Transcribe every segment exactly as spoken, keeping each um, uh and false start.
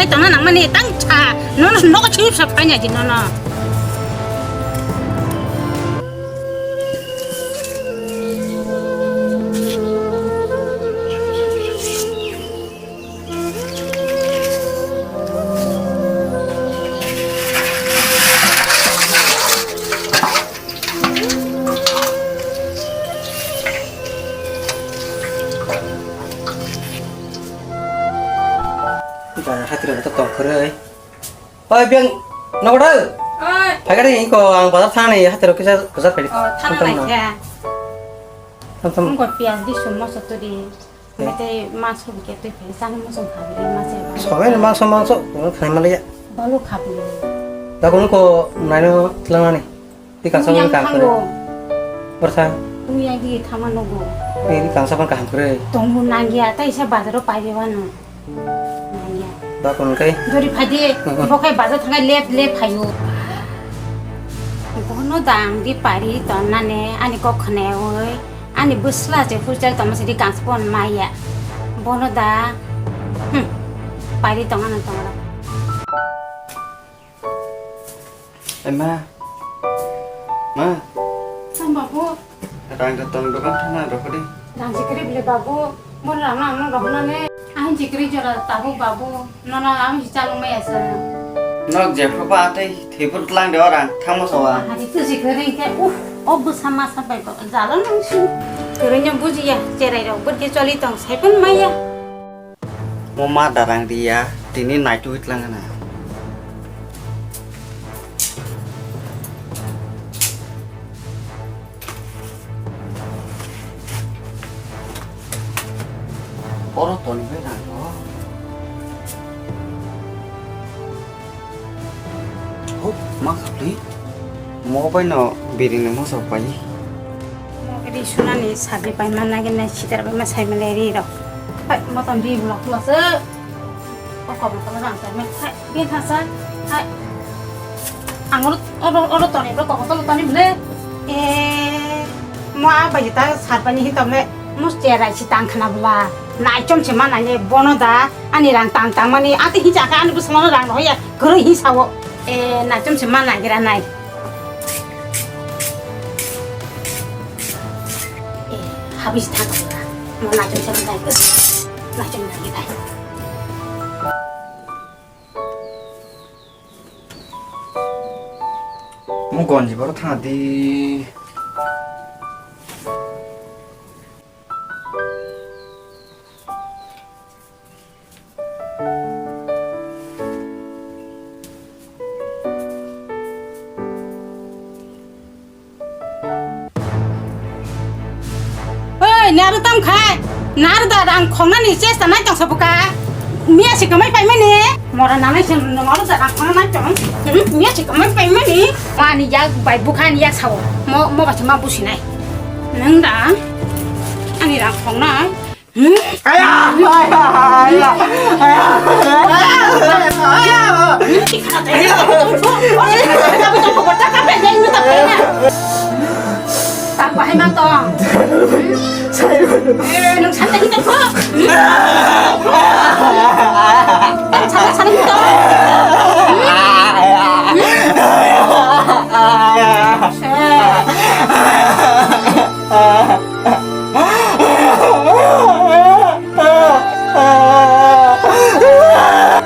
tongnai tongna nangmani tang cha. Nono nogo chini bwsa phaina di nono. Ba, hatiro to tong khoroi. Oi, beng, nogo da? Oi. Phai gari, ingko ang bazar thani, hatiro kisa bazar phai. Oh, thang Tong tong lai na. Khe. Tong tong. Ingko piyaj di sumo soto di. Eh. Mete mas ko ke tu phai, sani mo song khabi, mas e. Soben mas mas, ko khnai malaya. Balu khabi. Da ko ko naino tlangnani. Di kangsa Tungya kang kore. Thango. Borsa. Tungya di thama nogo. Di kangsa pang kaham kore. Tongbu nangya, ta isa bazaro pai de wano. Nangya. Ba kon kai. Dori phai di, Mhm. Bo kai bazar thangai lep lep phayo. Bono dang di pari tonnane, ani kok khne oi, ani bwsla je futsal tongma se di kangsa pon maya. Bono da, hmm, pari tongana tongra. Ema. Ma. Tang babu. Rang da tong dokan thana rokho di. Rang sikri bile babu. Mon rang ang rokho nane. Ang sikri jora tabu babu. Nono ang si chalung maya sa. Nok je phro pa atai thipur tlang de orang thangmo sawa. Hari tu sikri ke uh. O bwsa masa bai ko jalo nang si. Kere nya bujiya cherai rok budi choli tong sai pun maya. Mo ma darang riya, tini naitu itlang na. Oro toni bai rang ro. Huk, ma khapli. Mo bai no biring no mosok pai. Mo kiri sunani sabi pai mana gini sitar bai ma sai male ri ro. Hai, mo ton ri blok lo se. O koblo koblo rang sai ma. Hai, bin thasa. Hai. Ang oro, oro, oro toni bro, koblo toni bile. E, mo a bai ta sar pani hin tomle. Mo cherai si tang khana bla. Nai chom se ma nai le bono da. Ani rang tang tang mani. Ati hi jaka ani bwsano rang roya. Guru hi sawo. E, nai chom se ma nai gira nai. E, habis thang bla. Mo nai chom se ma nai. Nai chom nai gira. Mo gonji boro thang di. Oi, naru tam khai. Naru da rang khongnani chesta nai tong sabuka. Miya si kamai pai mani. Mora nanai sin naru da rang khongnani tong. Hmm, miya si kamai pai mani. Ani yak bai bukha ani yak sao. Mo, mo basi ma businai. Nang da. Ani rang khongnai. Hmm? Aya, aya, aya, aya. Aya, aya. Tang bahai mang tong. Eh, nung santai kita kok. Tang sana sana kita.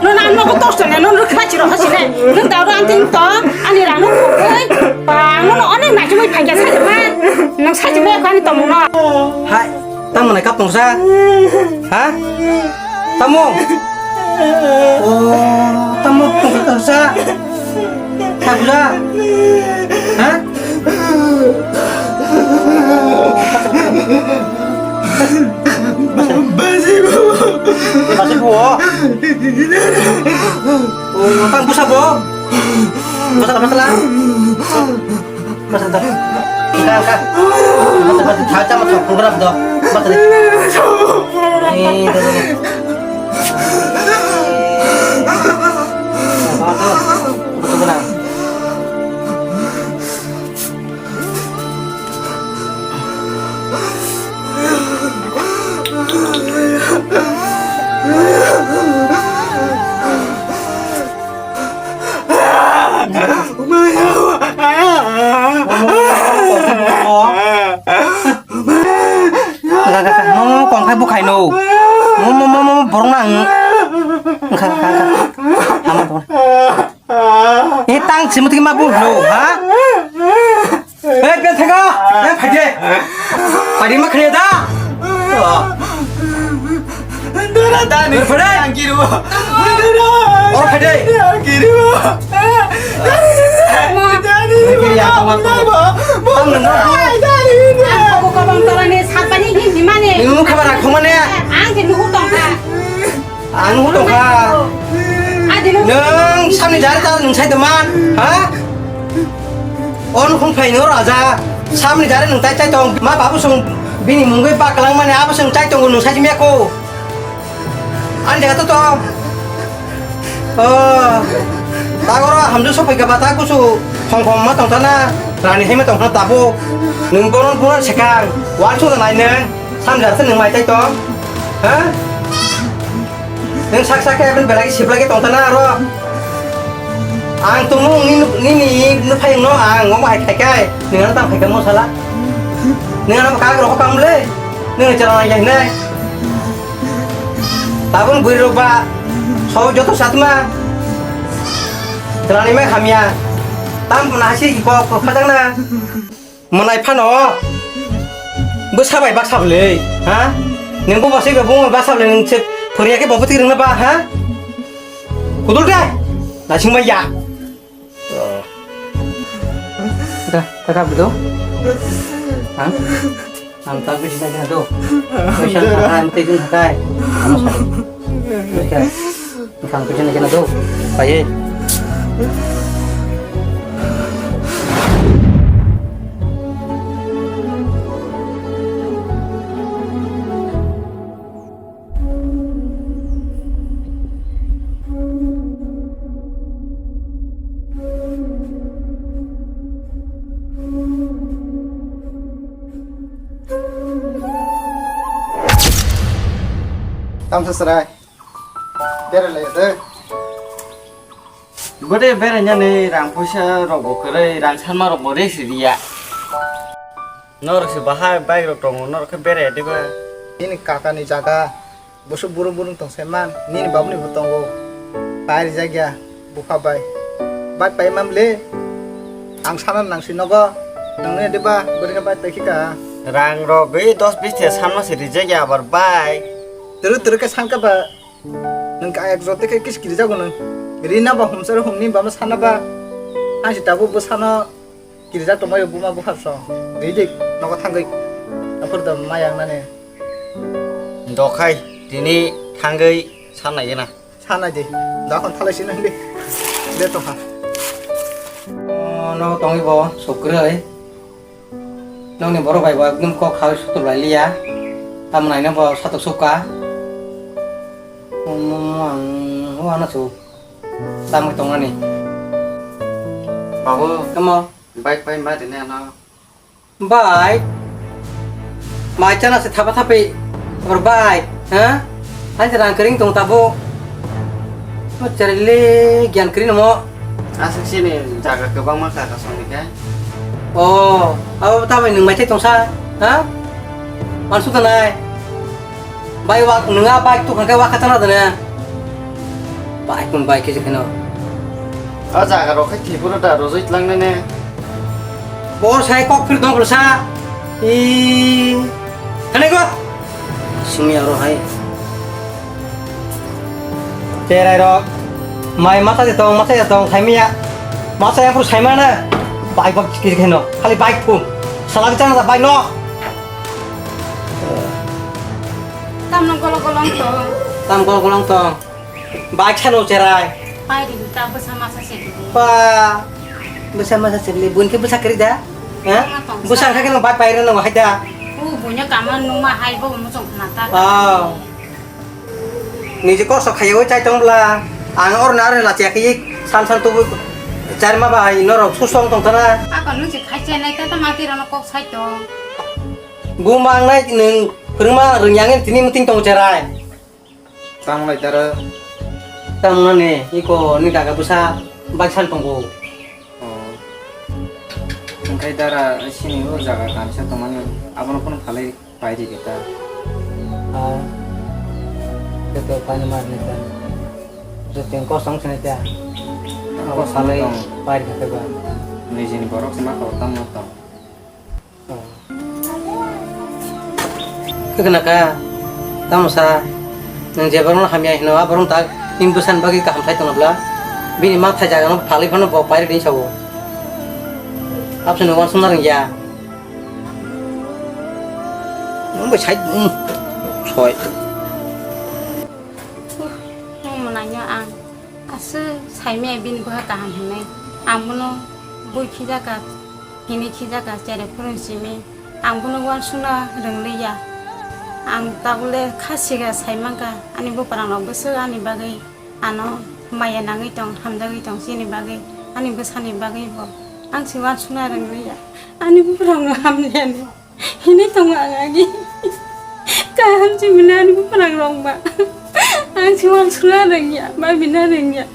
Nung ang nogo tos tole, nung rwkha chiro hosine. Nung dauro ang tin to, ani rang nung khogoi. Ba, nung no onek nai chumui phai kya sajima. Nung sajima ko ani tomung no. Hai, tamo nai kap tongsa? Ha? Tamo? Oh, tamo tongsa? Sabla? Ha? Basi, baba. Basi, Bo. Oh, tang busa bo. Busa apa kala? Busa ta. Ka, ka. Busa, busa. Cha, cha, busa. Program do. Busa ni. Eh, do, do, do. Busa, busa. Busa, busa. Mo, mo, mo, kong khai bukhai no. Mo, mo, mo, mo, borok na ang. Ang kha, kha, kha. Ama to. E tang simo tiki ma bu no, ha? E pe thega, e phaide. Phaide ma khne da. Dara dani. Dara phaide. Ang kiru. Dara. Or phaide. Ang kiru. Dani. Dani. Dani. Dani. Dani. Dani. Dani. Dani. Ang kabo kabang torani sapani himhimani. Nung khabar akhomane. Ang ke nuhu tongkha. Ang nuhu tongkha. Adi nuhu. Nung samni jari ta nung sai teman, ha? On khung phai no raja. Samni jari nung tai tai tong. Ma babu sung bini mungwi baklang mane abo sung tai tong nung sai jimya ko. Ani jaga to to. Oh. Tagoro hamdu sopai ka bata kusu thong thong ma tong thana. Rani hai ma tong thana tabo. Nung boron boron sekang. Wan su nai nung. Samjak se nung mai tai tong. Ha? Nung sak sak khe belai siplai khe tong thana aro. Ang tumung ni ni ni nuphai no ang omo hai khai kai. Nung ano tang khai ka mo sala. Nung ano ka ro ko kam le. Nung chara nai nai. Tabun bui ro ba. So joto satma. Trani me hamya. Tam na hasi ko ko khajang na. Mwnai phano bwsa bai baksa bwlwi, ha? Nwng bo bwsai bai buma baksa bwlwi nwng se phwrwngya khe bo bwtwi rwngna ba, ha? Kudul de? Naisingma ya. Da, da ka bwdo? Ha? Ang ta bisi na do. Kaisa ka ang te jun hakai. Ano sa. Kaisa. Bwkhang khe kena kena do. Pai. Tamsa serai. Bere le de. Bode bere nyane rang poisa rok bo kwrwi, rang sanma rok bo resi riya. Norok se bahai bike rok tongo, norok khe bere de ba. Nini kaka ni jaga, busuk burung burung tong se man, nini babu ni bo tongo. Pai rijak ya, bupha bai. Bike pai mam le, ang sana nang si nogo, nang ne de ba, bode khe bike pai khika. Rang rok gwi dos bis thia sanma se rijak ya abar bike. Turu turu khe san ka ba. Nwng kaya joto khe kis kirijago nwng. Rina ba humsaro humni ba ma sana ba. Ang si tabuk bwsano kirijak tongbaio buma bupha song. Ridik nogo thangwi. Aphur da mayang nani. Dokhai tini thangwi sanai gena. Sanai di. Dakon thalai sinang di. De toha. Nogo tongwi bo sukroi. Nokni borok bai bo ekdom kok hai sutur lai liya. Tamo naina bo satok sukha. Omo ang o ano su. Tamo tongnani. Babu, tamo. Bike pai ma dine ano. Bike? Mai chana se thapa thapi. Abor bike, ha? Ani rang kering tong tabo. O cherele gyan kering mo. Aswk sini jaga kwbangma kaka songni khe. Oh, abo ta bai nwng mai thai tongsa, ha? Mansu tanai. Bai wa nwng a bike tu khangkai wa khatana dana. Bike kun bike khe kheno. O jaga rok khe thipura da rojoi tlangnai ne. Bor sai kok phir dong sa. I. Thani go. Simi aro hai. Cherai rok. Mai masa je tong, masa je tong, khai miya. Masa yang pur sai mana? Bike bak kiri kheno. Khali bike phu. Salah bicara tak bike no. Tam nang kolok kolong to. Tam kol kolong tong. Bike sano cherai. Pai di ta bwsa masa se di. Pa. Bwsa masa se ni bun ke bwsa kari da. Ha? Tongsa. Bwsa kha ke no bike pai reno hai da. U bunya kama numa hai bo mo chong na ta. Oh. Niji kosto khaiwi chai tong bla. Ang or na re la che ki san san tu char ma bai norok susong tong tana. Ako nung si khai che nai ta ta mati rano kok sai to. Bu mang nai nung phirma rung yang tini muting tong cherai. Tang lai dara. Tang nani iko ni daga busa bai san tongo. Oh. Tang khai dara sini o jaga kansa tongmani abono kono phalai pai di kita. Ah. Keto pani mar ni ta. Joteng kosong sini ta. Tang abo kosong phalai tong. Pai di kita ba. Nijini borok sima kau tang ma tong. Khe khna kha, tamo sa, nwng je borokno hamya hino, a borok tak nini bwsani bagwi kaham sai tongna bla, bini ma thai jaga no phalwi phano bo pairwi twi sao. Absini uansukna rwngya. Nwng bai sai, um, soi. Nung mwnangya ang aswk saimaya bini bwkha kaham hinwi. Ang bono bui khijakha, hini khijakha, cherai phurung simi. Ang bono uansukna rwngliya. Ang tabukle kha siga saimangkha, ani bwprangrok bwswk ani bagwi ano maya nangwi tong, hamjagwi tong, chini bagwi, ani bwsani bagwi bo. Ang se uansukna rwngliya. Ani bwprangrok hamyani. Hini tongo ang agi. Kaham si mwnani bwprangrok ba. Ang si uansukna rwngya, ba bina rwngya.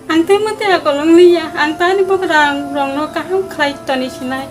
Ang tei mwtai akolong liya. Ang tani bwprangrokno kaham khlai toni sinai.